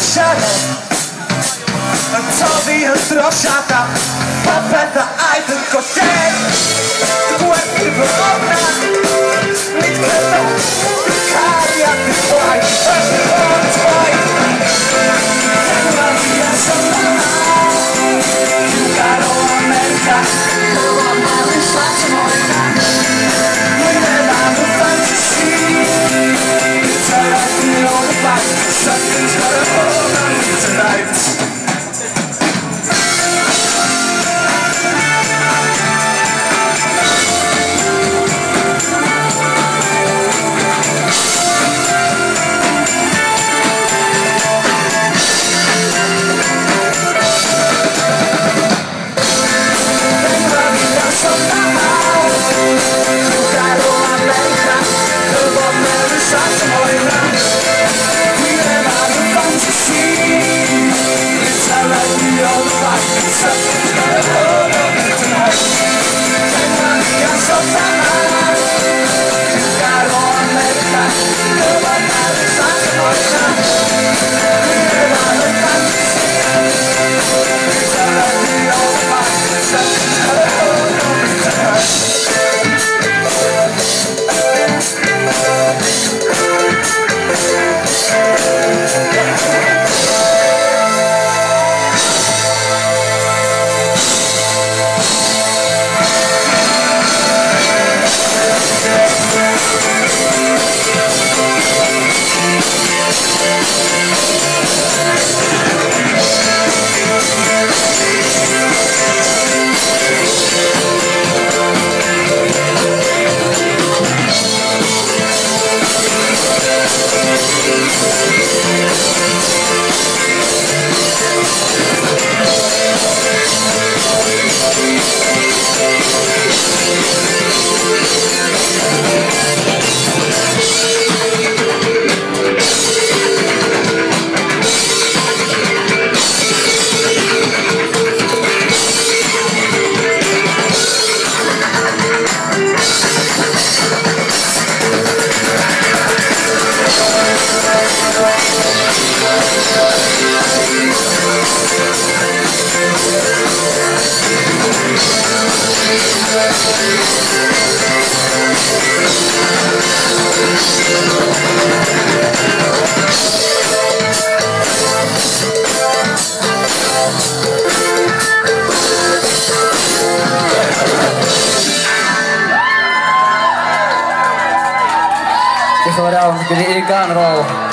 Siarad yn toddi yn drosiada, popeth a aeth yn golled. Gwerthu fy orna, nid cyfle, dim cariad, dim gwaith, yn gwaith. Something's gotta hold on me tonight. Something's gotta hold on me tonight. Something's gotta hold on me tonight. Diolch yn fawr iawn. Gyda un gan ar ôl.